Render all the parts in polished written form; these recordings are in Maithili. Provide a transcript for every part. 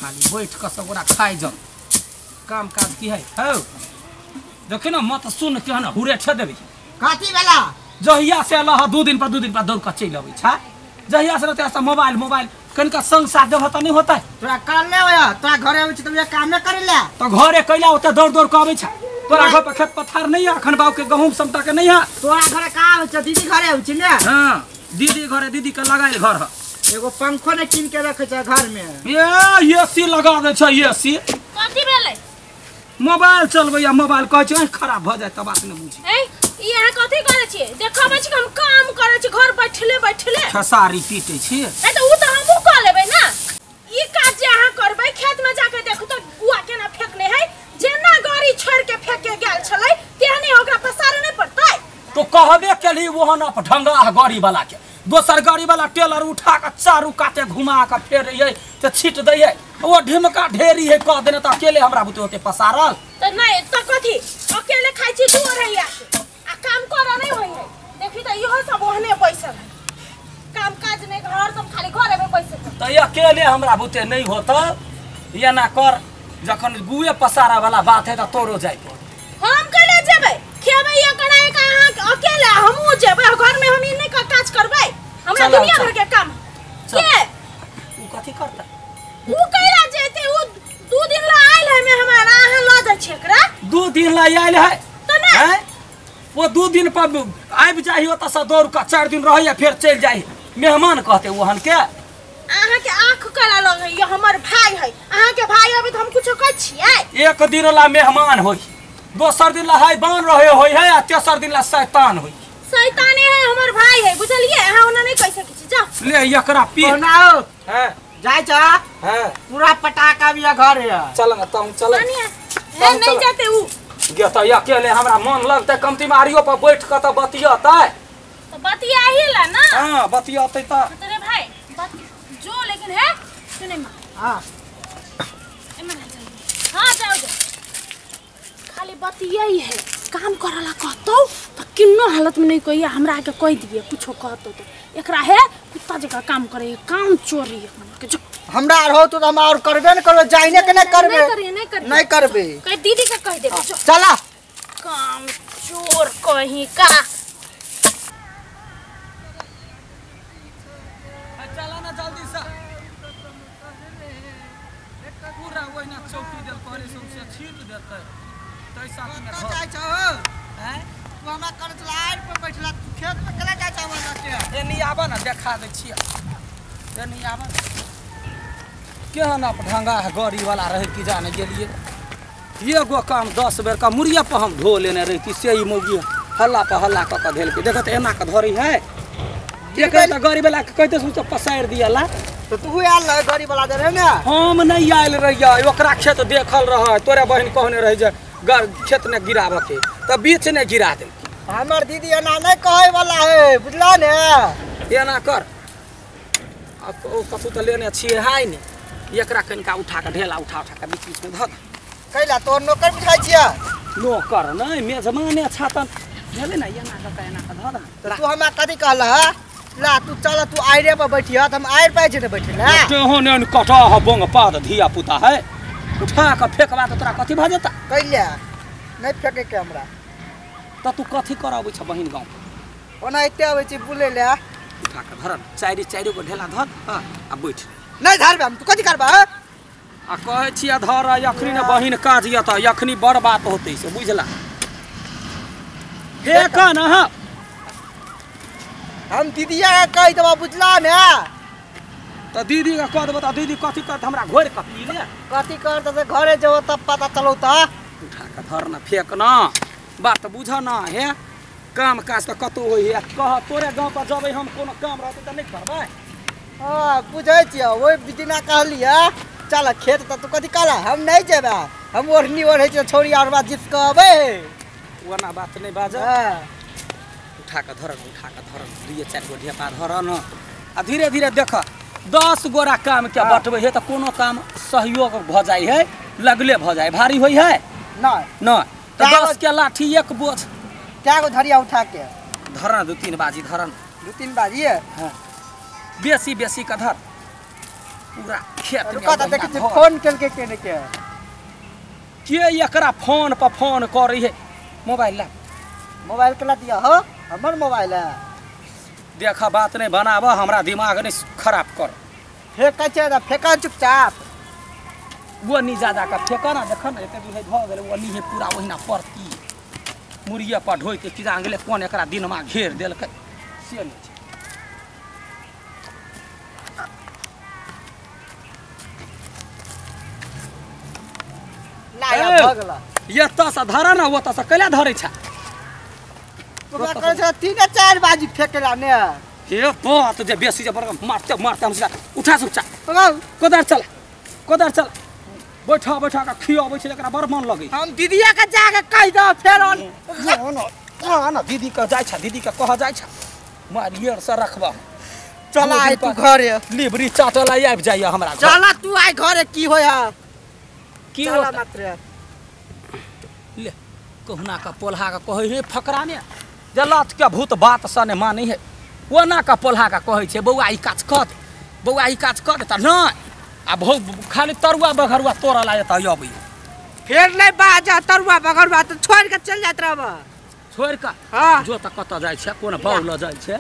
खाली बैठ कऽ सब गोरा खाइ जाउ। काम काज की है हौ देखी ना मत सुन केहन हुरे छे देबी। कथी भेला? जहिया से अयलह 2 दिन पर 2 दिन पर दौड़ कऽ चलि अबै छै। जहिया से रहतै से मोबाइल मोबाइल कनिका संग साथ देबह तऽ नहि होतै। तोरा काम नहि होय, तोरा घरे अबै छै तऽ काम नहि करै ले। तऽ घरे कैला ओते दौड़ दौड़ कऽ अबै छै? तोरा घर पर खेत पथार नहीं है अखन बाबू के गहूम समटा के नहीं है। तोरा घरे कहाँ आबै छै? दीदी घरे आबै छै ने। हाँ दीदी घरे, दीदी के लगायल घर है। एगो पंखो नहि कीन के रखै छै घर में। ए एसी लगा दै छै एसी। कथी भेलै? मोबाइल चलबैया, मोबाइल कहै छै आँखि खराब भऽ जाय तऽ बात नहि बुझी। ए ई अहाँ कथी करै छियै? देखबै छी हम काम करै छी घर बैठले बैठले। खेसारी पीटै छी। ए तऽ उ तऽ हमहूँ कऽ लेबै ना। ई काज जे अहाँ करबै खेत में जाके देखू तऽ गुआ केना फेकने है। जेना गाड़ी छोड़ के फेंक के गेल छलै तेहने ओकरा पसारे नहि पड़तै। तो कहबे केली ओहन ढंगा गाड़ी वाला के, दोसर गाड़ी वाला टेलर उठा के चारू काते घुमा के फेर तऽ छीट दैयै, ओ ढिमका ढेरी है कह देने तऽ अकेले हमरा बुते ओते पसारल। तऽ नहि तऽ कथी अकेले खाइ छी दू अढ़ैया आ काम करऽ नहि होइ है। देखी तऽ इहो सब ओहने बैसल है, काम काज नहि, हरदम खाली घरे में बैसल। तऽ अकेले हमरा बुते नहि होतौ, एना कर जखन गुए पसारा वाला बात है तऽ तोरो जाय पड़त। हम कैले जेबै? खेबै एकरा एक अहाँ अकेले, हमहूँ जेबै घर में। हम ई नहि काज करबै, हमरा दुनिया भर के काम के। उ कथी करतै? उ कैला जेतै? उ 2 दिन ला आयल है मेहमान, अहाँ लऽ जाइ छी एकरा। 2 दिन ला आयल है तऽ नहि वो 2 दिन पर आबि जाइ ओतऽ से दौड़ कऽ 4 दिन रहैया फेर चलि जाइ। मेहमान कहतै ओहन के। अहाँ के आँख कला लगैया हमर भाई है, अहाँ के भाई अबै तऽ हम कुछो कहै छियै? 1 दिन ला मेहमान होई, दोसर दिन ला हैबान रहे होई है आ तेसर दिन ला शैतान होई। शैताने है हमर भाई है, बुझलियै? अहाँ ओना नहि कहि सकै छी। जाउ ले एकरा पी बनाओ। हां जाइ छ। हां पूरा पटाखा भी घर है। चल न तम चल। हे नहीं जाते उ गे तऽ अकेले हमरा मन लगतै। कमती मारियो पर बैठ कऽ तऽ बतियतै। तऽ बतियाही ला ना। हां बतियतै तऽ तेरे भाई जो, लेकिन है सुने मां। हां एमन चल। हां जाओ जाओ, खाली बतियाई है। काम करला कहतौ त किन्नो हालत में नहीं कहिया, हमरा के कह दिए कुछो कहतौ त एकरा है कुत्ता जका काम करे, काम चोरी के जो। हमरा रहो तो हम और करबे न करबे, जाइने के नहीं करबे, नहीं करबे। कह दीदी के कह देबे। चला काम चोर कहीं का। चला ना जल्दी से पूरा ओहिना चौकी देल कहले सौंसे छीट देतै। तैसा में घर जाइ छौ हैं? तू हमरा कर चला आड़ पर बैठला, खेत में केना जाइ छौ हमरा के? एनी आबऽ ना देखा दै छियै। एनी आबऽ। केहन ढंगा गाड़ी वाला रहै कि जाने गेलियै। एगो काम 10 बेर का मुड़िया पर हम धो लेने रही से ई मौगी हल्ला पर हल्ला कऽ कऽ धेलकै। देखत एना कऽ धरी है। एक तऽ गाड़ी वाला के कहिते सुन तऽ पसारि दियला। तो तू आयल रहे गाड़ी वाला दे रहे ना? हम नहीं आयल रहियै, ओकरा खेत देखल रहै। तोरे बहिन कहने रहे जे खेत ने गिराबऽ के, तऽ बीच ने गिरा देलकै। हमर दीदी एना नहीं कहै वाला है, बुझला ने? एना कर आ ओ कथू तऽ लेने छियै है ने, एकरा कनिका उठा कऽ ढेला उठा उठा कऽ बीच बीच में धऽ दे। कैला तोर नौकर बुझाइ छियै? नौकर नहि, मेजबाने छातन भेलै ने। एना कऽ कऽ एना कऽ धऽ दे। तू हमरा कथी कहलह? ला तू चल, तू आइरे पर बैठिह तऽ हम आइर पर छै ने बैठिला। तेहन एहन कटाह बंग पाद धिया पुता है, उठा कऽ फेकबा तऽ तोरा कथी भऽ जेता? कैला नहि फेकै के हमरा। तऽ तू कथी करऽ अबै छ बहिन गाँव? ओना एते अबै छी बुलै ले। उठा कऽ धर, चारि चारि गो ढेला धर आ बैठ। नहि धरबै हम, तू कथी करबा? आ कहै छियै धर, अखनी ने बहिन काज यऽ तऽ अखनी बड़ बात होतै से बुझला। फेक न हम दीदिया के कहि देबऽ, बुझला ने? तऽ दीदी के कह देबऽ तऽ दीदी कथी करत? हमरा घोरि कऽ पी ले। कथी करत से घरे जेबऽ तब पता चलौ। तऽ उठा कऽ धर न, फेक न, बात बुझ न। हे काम काज तऽ कतहु होइ है। कह तोरे गाँव पर जेबै हम, कोनो काम रहतै तऽ नहि करबै? हँ बुझै छियै, ओहि दिना कहलियै चल खेत तऽ तू कथी कहला? हम नहीं जेबै, हम ओढ़नी ओढ़ै छियै छौड़ी और बात जीत कऽ अबै। ओना बात नहि बाजऽ। उठा कऽ धर, उठा कऽ धर, 2-4 गो ढेपा धर न आ धीरे धीरे देख 10 गोरा काम के बटबै है तऽ कोनो काम सहयोग भऽ जाइ है, लगले भऽ जाइ, भारी होइ है नहि नहि। तऽ 10 के लाठी 1 बोझ। कै गो धरिया उठा के धर न, 2-3 बाजी धर न। 2-3 बाजी? हाँ बेसी बेसी का धर। पूरा खेत में रुका त देखै छी फोन केलके के ने के के एकरा फोन पर फोन करै है। मोबाइल ला, मोबाइल के ला दिया हो, हमर मोबाइल है। देखा बात नहीं बनाब, हमरा दिमाग नहीं खराब कर। फेंका छै त फेंका चुपचाप। वो नहीं ज्यादा का फेंका ना, देख ना एते दूर भऽ गेलै, वो नहीं है पूरा ओहिना परती मुड़िया पर ढोइते की जान गेलै कोन एकरा दिनमा घेर देलकै से नहीं छै। लाया भऽ गेल। एतऽ से धर ना, ओतऽ से कैला धरै छै? तोरा कहै छै 3 4 बाजी फेकेला ने। हे बात जे बेसी जे बड़का मारते मारते हम सीधा उठा चुपचाप कोदार चल, कोदार चल। बैठा बैठा के खियाबै छै एकरा बड़ मन लगै। हम दीदिया के जाके कहि दऽ फेर ना ना दीदी के जाइ छै, दीदी के कह जाइ छै मारियर से रखबह। चल आइ तू घरे, लिबरी चाटल आबि जाइए हमरा घर। चल तू आइ घरे, की होय की चल मात्र ले कहुना का पोल्हा के कहै हे फकरा ने जे लत के भूत बात से ने मानै है। ओना का पोल्हा के कहै छै बौआ ई काज कर दे, बौआ ई काज कर दे, तऽ नहि आ भौ खाली तरुआ बघरुआ तोड़ऽ ला एतऽ अबै। फेर नहि बाजा तरुआ बघरुआ तऽ छोड़ि के चलि जाइत रहब। छोड़ि कऽ? हाँ। जो तऽ कतऽ जाइ छै, कोन बाउ लऽ जाइ छै,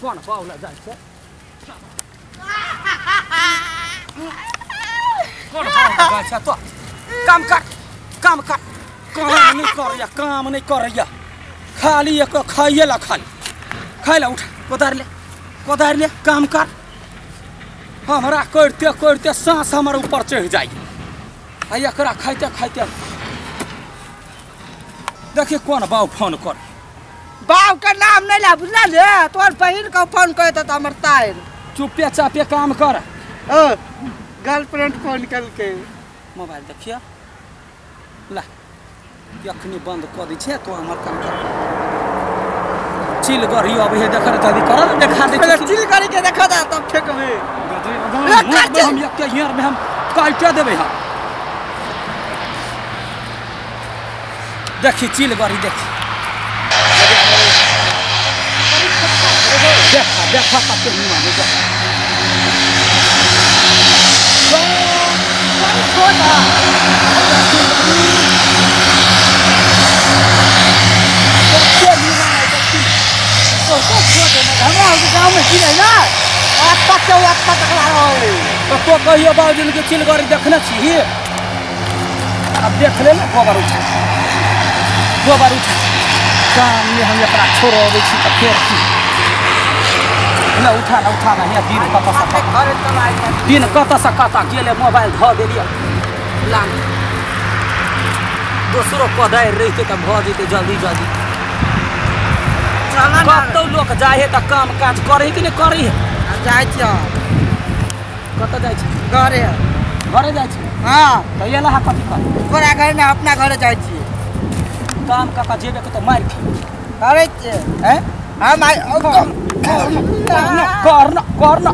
कोन बाउ लऽ जाइ छै, कोन बाउ लऽ जाइ छै? तो काम कर, काम कर। काम नहीं करैया, काम नहीं करैया, खाली एक खाइए ला, खाली खाइ ला। उठ कोदारि ले, कोदारि ले, काम कर। हमरा करिते करिते साँस हमर ऊपर चढ़ि जाइ आ एकरा खाइते खाइते देखिए कोन बाउ फोन कर। बाउ के नाम नहीं ला बुझल ले, तोहर बहिन के फोन कर त हमर तार। चुपे चापे काम कर। गर्लफ्रेंड फोन कलके। मोबाइल देखिए ला, अखनी बंद कऽ दै छै तो हमर काम कर। चिल गरी अबै है देख जल्दी कर, देखा दे चिल गरी के देखा दा तब फेकबे। हम एक here में हम काटे देबै। हम देखी चिल गरी देखी, देखा देखा कते निमन है। हमरा गाँव में की रहे ना अत्ता तक ला रहे। तो तो कहियो बाबूजी के चिलगड़ी देखने छी? अब देख ले ना, गोबर उठा, गोबर उठा। काम में हम एकरा छोड़बै छी तऽ फेर की ना उठा ना, उठा ना। हियाँ दिन कतऽ से कतऽ, दिन कतऽ से कतऽ गेलै, मोबाइल धऽ देलियै लान। दोसरो कोदारि रहितै तऽ भऽ जेतै जल्दी जल्दी। कतौ लोक जाइ है तऽ काम काज करै कि नहि करै है? जाइ छियै। कतऽ जाइ छी? घरे। घरे जाइ छी? हाँ। तऽ एला है कथी कर? तोरा घरे ने अपना घरे जाइ छियै। काम कऽ कऽ जेबे तऽ मारि खेबै। करै छियै। हैं? हम आइ कर न, कर न,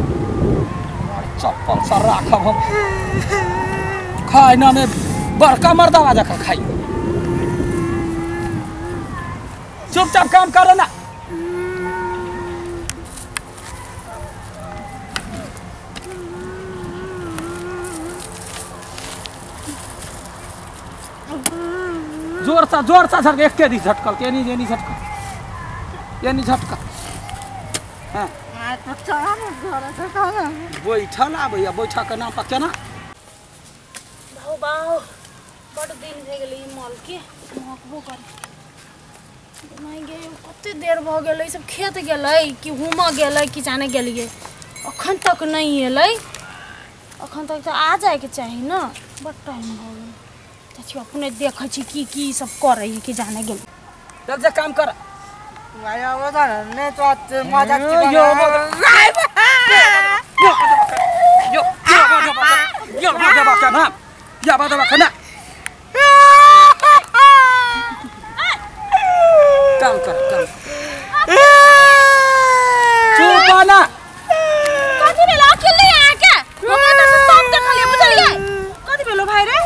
चप्पल से राखब हम। खाइ ना में बड़का मर्दावा जकाँ खाइ। चुपचाप काम कर ना। जोर सा झटका, एक दी झटकल, एनी एनी झटका, एनी झटका। हाँ बैठल आबैया, बैठा के नाम पर केना बाउ बाउ बड़ दिन भए गेलै ई मॉल के महकबो करे नहीं गे। कते देर भऽ गेलै, सब खेत गेलै कि घूमऽ गेलै कि जाने गेलियै, अखन तक नहीं एलै। अखन तक तऽ आ जायके चाही ना, बड़ टाइम भऽ गेल। चाची अपने देखै छी की की सब करै है कि जाने गेलै। चल जा काम कर। आया वो था ने तो मजा यो यो यो यो के ना या बाबा के ना काम कर, काम चुप ना। कथी भेलो अकेले आके हमरा त सब देखलिए बुझलिए। कथी भेलो भाई रे?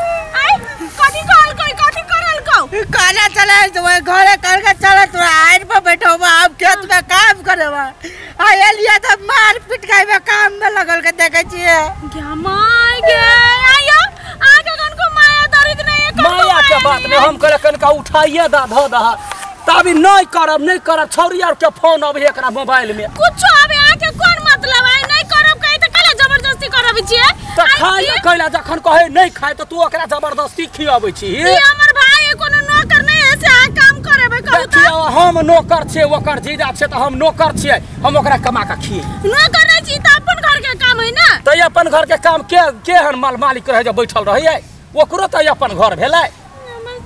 आइ कथी कहल कोई, कथी करल को? काला चले तो घरे करके चले तो आइन पर बैठो बा, अब खेत में काम करे बा। आ एलियै तऽ मार पीट के काम में लगल के देखै छियै। My गे आयो आगे कनको माया दर्द नहीं है। माया के बात नहीं, हम कहले कनका उठाइए दा धो दा तभी नहीं करब नहीं करब। छौरी आर के फोन अबै एकरा मोबाइल में कुछ आबे आके कोन मतलब है? नहीं करब कहि त काला जबरदस्ती करब छियै? त खाय कैला जखन कहे नहीं खाय त तू ओकरा जबरदस्ती खियाबै छी। ई हमर भाई है, कोनो नौकर नहीं है से अहाँ काम करेबै कहू त। देखियौ हम नौकर छियै, ओकर जीजा छै त हम नौकर छियै, हम ओकरा कमा के खियै। नौकर नहीं छी त अपन घर के काम है ना। त अपन घर के काम के केहन माल मालिक रहे जे बैठल रहै, ओकरो त अपन घर भेलै।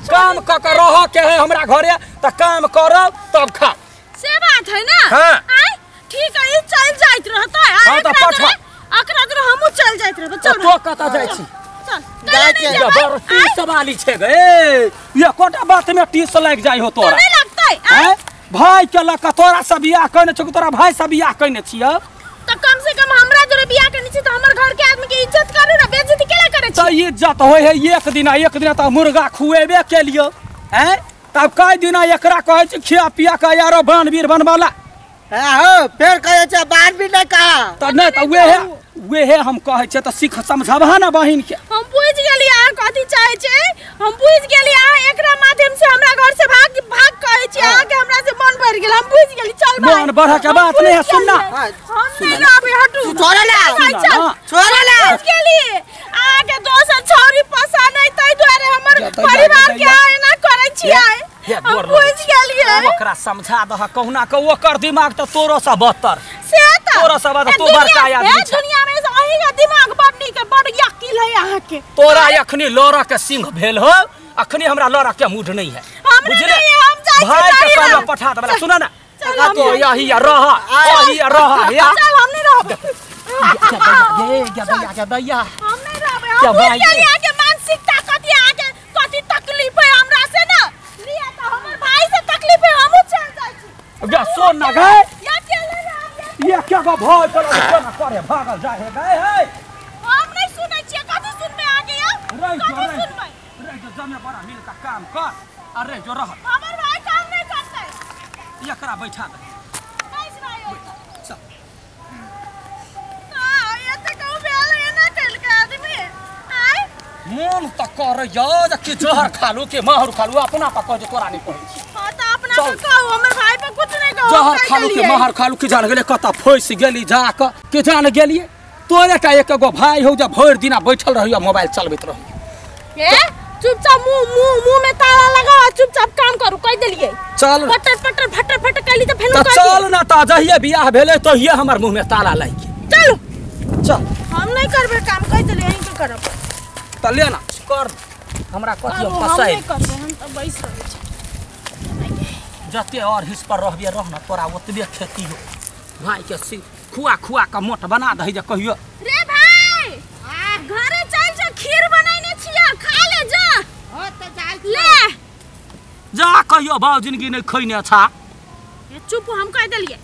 काम क के रह के है हमरा घरे त काम करब तब खा, से बात है ना। हाँ। आय ठीक है, ई चल जाइत रहतै। हाँ, त पठा अकरा दुर हमहु चल जाइत रहबै। चल तो कत जाइ छी? चल जाइ छी। बड़ टीस वाली छै गे, ये कोटा बात में टीस लागि जाइ हो तोरा। नहीं लगतै? हैं भाई के लक तोरा से बियाह कइने छौ तोरा भाई से बियाह कइने छियौ? त कम से कम हमरा जोरे बियाह करने छी त हमर घर के आदमी के इज्जत करू ना, बेइज्जती केला करै त छी? इज्जत होय है एक दिना, एक दिना त मुर्गा खुएबे के लियो। हैं तब कई दिना एकरा कहै छी खिया पिया के यारो बानवीर बनवाला। हो फेर कहै छै बानवीर नहीं कहा त नहीं त वेहे वेहे हम कहै छै त सीख समझबहा ना बहिन के। हम बुझ गेली अहाँ कथी चाहै छी, हम बुझ गेली अहाँ एकरा माध्यम से हमरा घर से भाग भाग कहै छी। अहाँ के हमरा से मन भरि गेल, हम बुझ गेली। चल भाई, मन बढ़ के बात नहीं है, सुनना। हम नहीं रहबै, हटू। छोड़े ला, छोड़े ला। बुझ गेली अहाँ के दोसर छौरी पसंद नहीं तै दुआरे हमर परिवार के एना करै छी। हम बुझ गेलियै। ओकरा समझा दह कहुना के, ओकर दिमाग त तोरो से बदतर। से त तोरो से बदतर, तू बड़का आदमी छ। दुनिया में अहीं के दिमाग बड़ नीक है, बड़ अकिल है अहाँ के। तोरा अखनी लड़ऽ के सिंह भेल हो, अखनी हमरा लड़ऽ के मूड नहीं है, बुझले? हम जाइ छी भाई के कहलो पठा दे बला। सुन ना तो यही रह, यही रह। चल हम नहीं रहब। गे गे दैया के दैया हम नहीं रहबै। हम बुझ गेलियै अहाँ के मानसिक ताकत, अहाँ के कथी तकलीफ है हमरा से ना लिया त हमर भाई से तकलीफ है, हमहु चल जाइ छी। गे सोन ना गे या केले रह ये क्या गो भाई पर केना करे भागल जाय है गे। हे हम नहीं सुनै छियै, कथी सुनबै आगे? या कथी सुनबै? रे जो जमे बड़ा मिल का काम कर आ रे जो रह। हमर भाई काम नहीं करतै, एकरा बैठा दे। बैस भाई चल। हां ये त कहू भेल एना केलकै आदमी। आय मोन त करैया जे कि जहर खालू के माहुर खालू, अपना पर कह जे तोरा नहीं कहै छी। हां त अपना पर कहू, हमर भाई पर कुछ नहीं कहू। जहर खालू के माहुर खालू के जान गेलै कत फसि गेली जा क के जान गेलियै। तोरे टा एक गो भाई हौ जे भरि दिना बैठल रहैया मोबाइल चलबैत रहैया। ए चुपचाप मुंह मुंह मुंह में ताला लगाओ, चुपचाप काम करू कह देलियै। चल पटर पटर फटर फटर कैली त फेनु कर चल ना त जहिया बियाह भेलै तहिया हमर मुंह में ताला लागि गेल। चल चल हम नहीं करबै काम, कह देलियै अहीं के करब। त ले ना कर, हमरा कथी हम फसाइ नहीं करबै, हम त बैस रहै छी। जते और हिस पर रहबे रह ना तोरा ओतबे खेती हो। भाई के सी खुआ खुआ के मोट बना दही जे कहियो। रे भाई घरे चल जा, खीर बनैने छियै, खा ले जा। हो त जाय ले जा कहियो बाऊ जिंदगी नहीं खैने छा। ये चुप, हम कह देलियै।